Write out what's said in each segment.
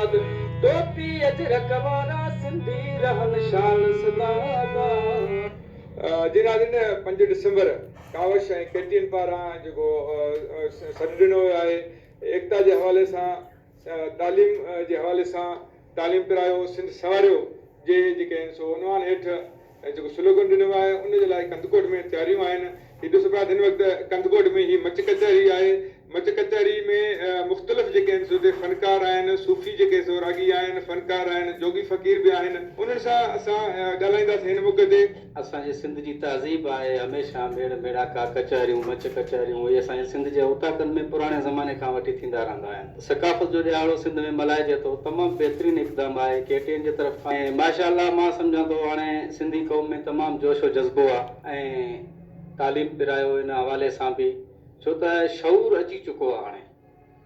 آباد. ٽوپي اجرڪ وارا سنڌي رهن شال سدا آباد. جي ناظرين پنج ڊسمبر ڪاوش ۽ ڪي ٽي اين پاران جيڪو سڏ ڏنو ويو آهي ايڪتا جي حوالي سان تعليم جي حوالي سان تعليم پرايو سنڌ سنواريو جي جيڪي آهن سو عنوان هيٺ جيڪو سلوگن ڏنو ويو آهي ان جي لاء ڪنڌڪوٽ ۾ تياريون آهن. هي ڏسو پيا ته هن وقت ڪنڌڪوٽ ۾ هي مچ ڪچهري آهي. مچ ڪچهري ۾ مختلف جيڪي آهن سو هتي فنڪار آهن، صوفي جيڪي سو راڳي آهن، فنڪار آهن، جوڳي فقير به آهن. انهن سان اسان ڳالهائينداسين هن موقعي تي. اسان جي سنڌ جي تهذيب آهي هميشه ميڙ ميڙاڪا، ڪچهريون، مچ ڪچهريون اهي اسان جي سنڌ جي اوطاقن ۾ پراڻي زماني کان وٺي ٿيندا رهندا آهن. ثقافت جو ڏهاڙو سنڌ ۾ ملهائجي ٿو تمام بهترين اقدام آهي ڪي ٽي اين جي طرف کان ۽ ماشاء الله مان سمجهان ٿو هاڻي سنڌي قوم ۾ تمام جوش و جذبو آهي ۽ تعليم پرايو ان حوالي سان به ڇو ته شعور اچي چڪو آهي هاڻي.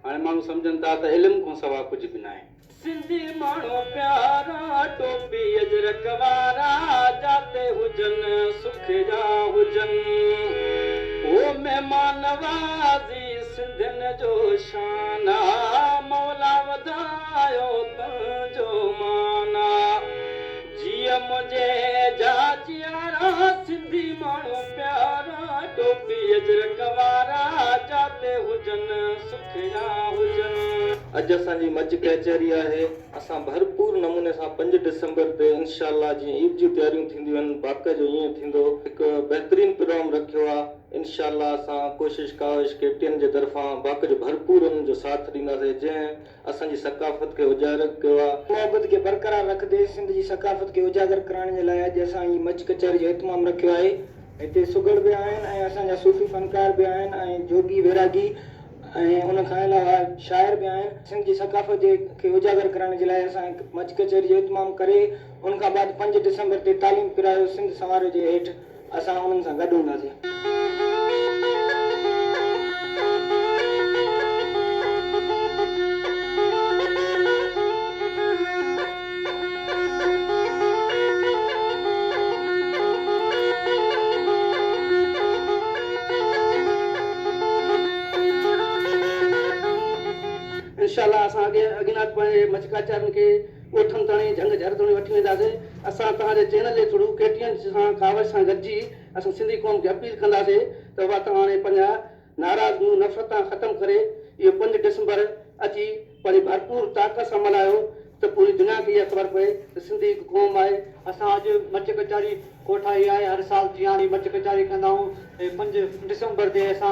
هاڻي ماڻهو سمجهن ٿا ته علم کان سوا ڪجهه به ناهي. سنڌي ماڻهو پيارا ٽوپي اجرڪ وارا جاتي هجن سک جا هجن او مهمان نوازي سنڌين جو شان آ مولا وڌايو تنهنجو مان آ جيء منهنجي جا جيارا سنڌي ماڻهو پيارا ٽوپي اجرڪ وارا جاتي هجن سکيا هجن. اڄ اسان جي مچ ڪهچهري آهي اسان ڀرپور نموني سان پنج ڊسمبر تي انشاء الله جيئن عيد جون تياريون ٿينديون آهن باقه جو ائين ٿيندو هڪ بهترين پروگرام رکيو آ انشاء الله اسان ڪوشش ڪاوش ڪي ٽي اين جي طرفان باقه جو ڀرپور انهن جو ساٿ ڏينداسي جنهن اسان جي ثقافت کي اجاگر ڪيو آ. محبت کي برقرار رکندي سنڌ جي ثقافت کي اجاگر ڪرائڻ جي لاء اڄ اسان هي مچ ڪچهري جو اهتمام رکيو آهي. هتي سگهڙ به آهن ۽ اسان جا صوفي فنڪار به آهن ۽ جوڳي ويراڳي ۽ ان کان علاوه شاعر به آهن. سنڌ جي ثقافت جي کي اجاگر ڪرڻ جي لاء اسان هڪ مچ ڪچهري جو اهتمام ڪري ان کان بعد پنج ڊسمبر تي تعليم پرايو سنڌ سنواريو جي هيٺ اسان انهن سان گڏ هونداسين. انشاء الله اسان اڳي اڳينات پنهنجي مچڪاچارن کي ڳوٺن تاڻي جهنگ جهر توڻي وٺي وينداسين. اسان توهان جي چينل جي ٿرو ڪي ٽي اين سان ڪاوش سان گڏجي اسان سنڌي قوم کي اپيل ڪنداسين ته بابا توهان هاڻي پنهنجا ناراضگيون نفرتان ختم ڪري اهو پنج ڊسمبر اچي پنهنجي ڀرپور طاقت سان ملهايو ته پوري دنيا کي اها خبر پئي ته سنڌي هڪ قوم آهي. اسان اڄ مچ ڪچهري ڪوٺائي آهي هر سال جيان هي مچ ڪچهري ڪندا آهيون ۽ پنج ڊسمبر تي اسان.